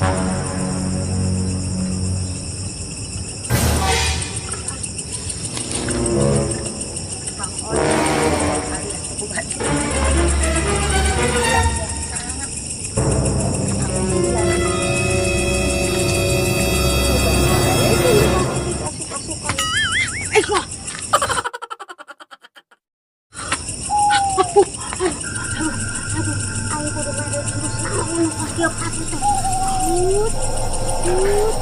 Bang Ojek alias bukan. Sangat. Dikasih-kasihkan. Eh, wah. Aduh, aduh, aduh, ayo kudu mere jurus naon pas tiap kaki teh. Hut, hut,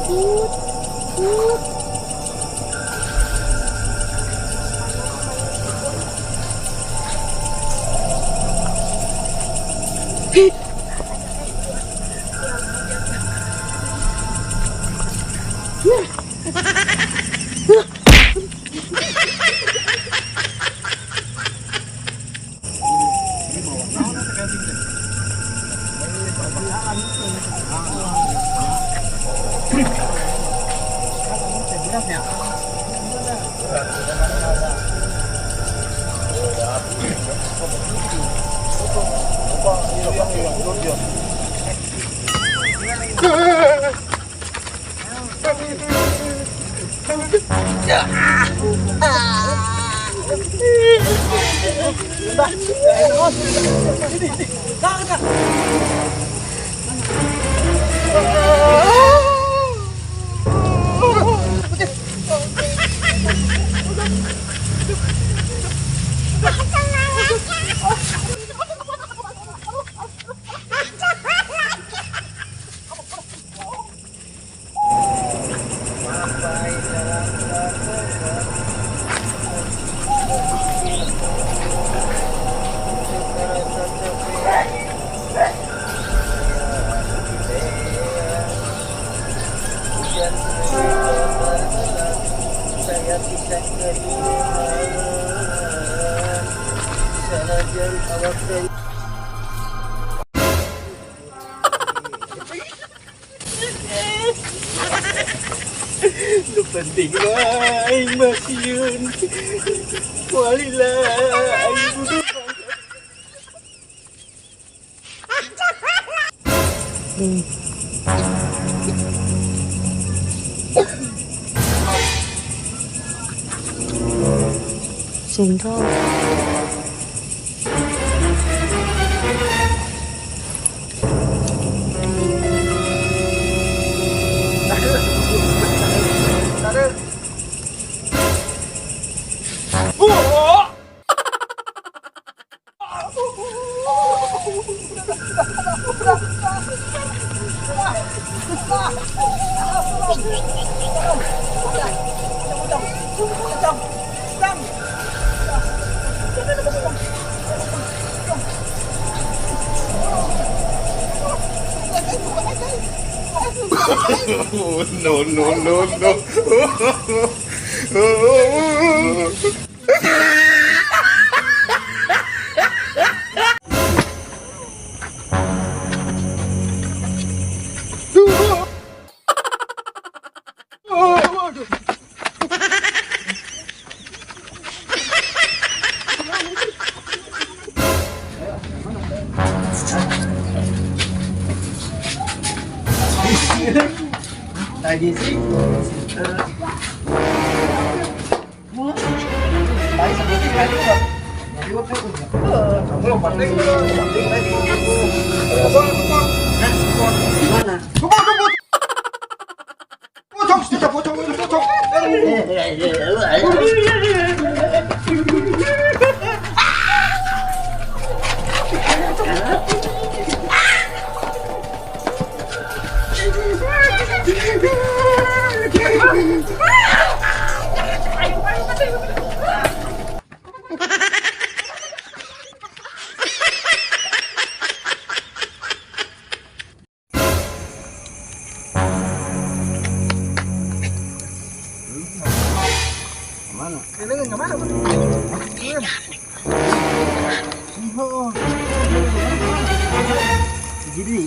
hut, hut. Nu penting mah aing mah sieun. Walila aing kudu. Sing thôi. Oh, no, no, no, no. Lagi sih. Tadi sebutnya kali kok. Kamu lompat lagi. Mana? Pocong, tidak pocong, ini pocong. Mana? Ini nggak mana? Jadi.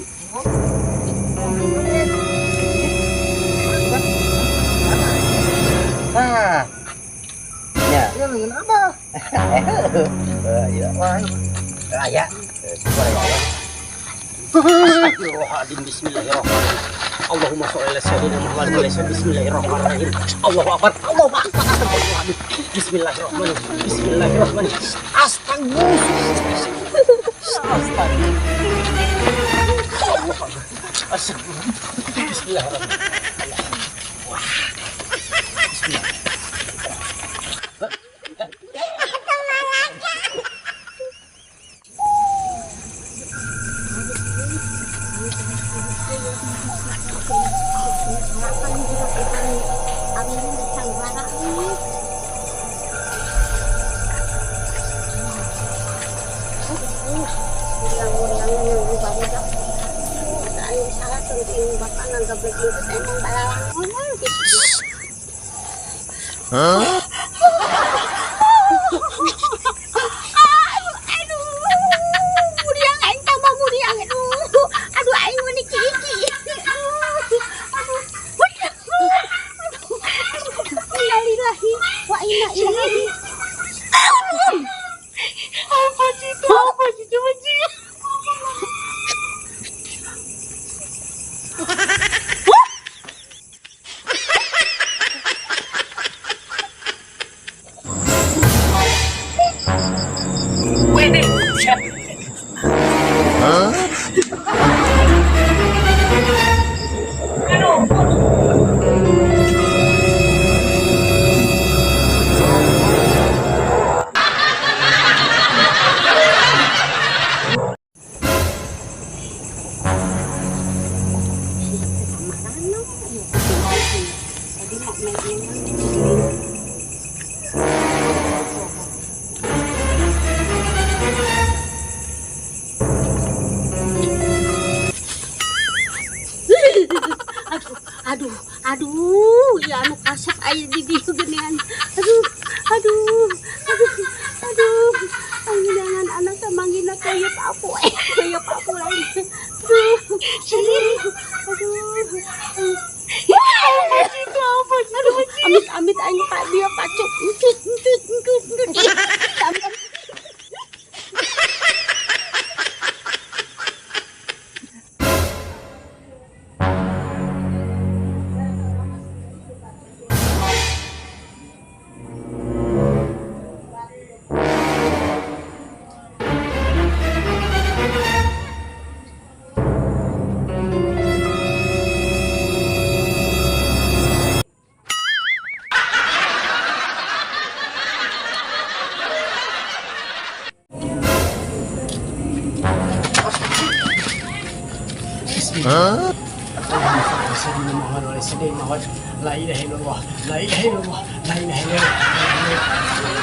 Nah. Ya. Ini dengan apa? Ya. Wah, ya. Astagfirullahaladzim, bismillahirrahmanirrahim. Allahumma sholli ala sayyidina Muhammad wa ala alihi. Bismillahirrahmanirrahim. Allahu akbar. Allahu akbar. Astagfirullahaladzim. Bismillahirrahmanirrahim. Bismillahirrahmanirrahim. Astagfirullah. Astagfirullah. Allahu akbar. Astagfirullah. Bismillahirrahmanirrahim. Wah. Bismillah. Huh? Aduh, muriang aing tambah muriang, aduh. Aduh, aing meuni iki. Aduh, aduh. Aduh. Innalillahi wa inna ilaihi. Apa sih itu? Apa sih coba sih? Huh? Aduh, aduh, aduh, ya anu kasep aya di dieu geuningan. Aduh, aduh, aduh, aduh. Panggilangan anak sama manggilna kayeup aku, kayeup aku lain. Aduh, aduh, aduh. Aduh, amit amit aing ka dieu pacuk. Encut, encut, encut, encut. Amit. Huh? Sayyidina Muhammad wa ala sayyidina Muhammad. La ilaha illallah. La ilaha illallah. La ilaha illallah.